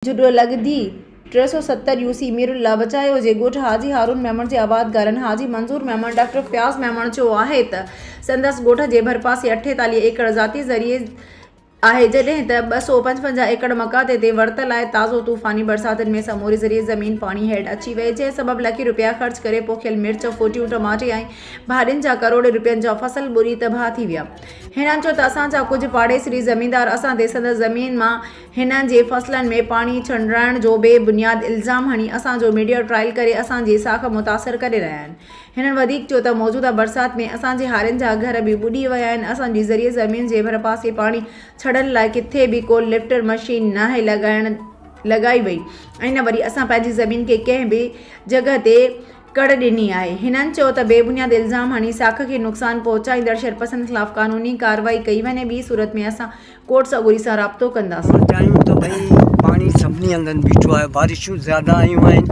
جهڏو لڳ D 370 U سي ميرالله بچايو جي ڳوٺ حاجي هارون ميمڻ جي آبادگارن حاجي منظور ميمڻ ڊاڪٽر فياض ميمڻ چيو آهي ته سندس ڳوٺ جي ڀرپاسي 48 ايڪڙ ذاتي زرعي آهي جڏهن ته 255 ايڪڙ مقاطعي تي ورتل آهي تازو طوفاني برساتن ۾ سموري زرعي زمين پاڻي هيٺ اچي وئي جنهن سبب لکين رپيا خرچ ڪري پوکيل مرچ ڦوٽيون ٽماٽي ۽ ڀاڄين جا ڪروڙين رپين جا فصل ٻڏي تباهه ٿي ويا هنن چيو ته اسان جا ڪجهه پاڙيسري زميندار اسان تي سندس زمين مان هنن جي فصلن ۾ پاڻي ڇنڊرائڻ جو بي بنياد الزام هڻي اسان جو ميڊيا ٽرائل ڪري اسان جي ساک متاثر ڪري رهيا آهن. هنن وڌيڪ چيو ته موجوده برسات ۾ اسان جي هارين جا گهر به ٻڏي ويا آهن اسان جي زرعي زمين جي ڀرپاسي پاڻي ڇڙڻ لاء ڪٿي به ڪو لفٽر مشين ناهي لڳائڻ لڳائي وئي ۽ نه وري اسان پنهنجي زمين کي ڪنهن به جڳهه تي ڪڙ ڏني آهي. هنن چيو ته بي بنياد الزام هڻي ساک کي نقصان پهچائيندڙ شرپسند خلاف قانوني ڪارروائي ڪئي وڃي ٻي صورت ۾ اسان ڪورٽ سڳوري سان رابطو ڪنداسين. چاهيون ته ڀئي پاڻي سڀني هنڌن بيٺو آهي بارشون زياده آيون آهن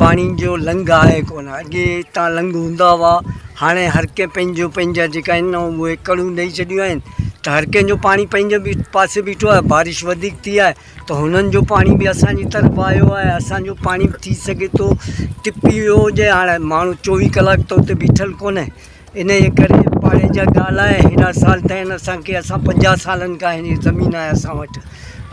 پاڻي جو لنگهه آهي ڪونه اڳي هتان لنگهه هوندا هئا هاڻي هر ڪنهن پنهنجو پنهنجا جيڪا آهن نه اهي ڪڙون ڏئي ڇڏيون آهن ته هر ڪنهن جو پاڻي پنهنجي پاسي بيٺو آهي بارش وڌيڪ ٿي آهي ته هنن جو پاڻي به اسانجي طرف آيو آهي اسانجو پاڻي به ٿي سگهي ٿو ٽپي ويو هجي هاڻي ماڻهو چوويهه ڪلاڪ ته اتي بيٺل ڪونهي انهيء ڪري پاڙي جا ڳالهه آهي هيڏا سال ٿيا آهن اسان کي اسان پنجاهه سالن کان هن زمين آهي اسان وٽ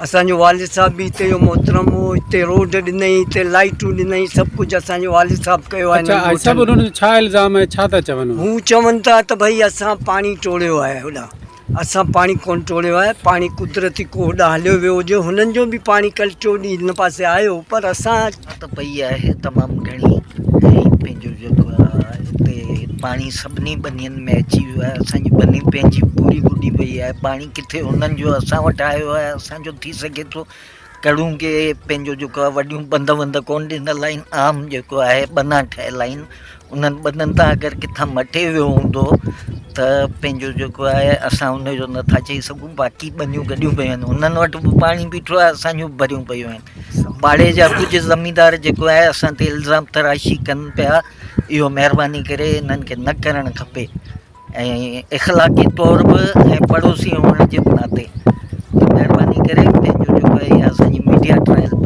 اسانجو والد صاحب به هتي جو محترم هو هتي روڊ ڏنائين هتي لائٽون ڏنائين سڀ ڪجهه اسانجو والد صاحب ڪيو آهي اچا حاجي صاحب انهن جو ڇا الزام آهي ڇا ٿا چون هو چون ٿا ته ڀئي اسان پاڻي ٽوڙيو آهي هوڏانهن اسان پاڻي ڪونه ٽوڙيو آهي، پاڻي قدرتي ڪو هوڏانهن هليو ويو هجي، هنن جو به پاڻي ڪلهه ٽيون ڏينهن هن پاسي آيو پر اسان. ته پئي آهي تمام گهڻي ۽ پنهنجو جيڪو آهي هتي پاڻي سڀني ٻنين ۾ اچي ويو آهي اسان جي ٻني پنهنجي پوري ٻڏي پئي آهي پاڻي ڪٿي هنن جو اسان وٽ آيو آهي اسان جو ٿي سگهي ٿو ڪڙون ڪي پنهنجو جيڪو آهي وڏيون بند وند ڪونه ڏنل آهن عام جيڪو آهي ٻنا ٺهيل آهن انهن ٻنن تان اگر ڪٿان مٽي ويو هوندو ته پنهنجو جيڪو آهي اسان ان جو نٿا چئي سگهون باقي ٻنيون گڏيون پيون آهن انهن وٽ به پاڻي بيٺو آهي اسان جون به ڀريون پيون آهن پاڙي جا ڪجهه زميندار جيڪو آهي اسان تي الزام تراشي ڪن پيا اهو مهرباني ڪري انهن کي نه ڪرڻ کپي ۽ اخلاقي طور به ۽ پڙوسي هئڻ جي به ناتي ته مهرباني ڪري پنهنجو جيڪو آهي اها اسان جي ميڊيا ٽرائل.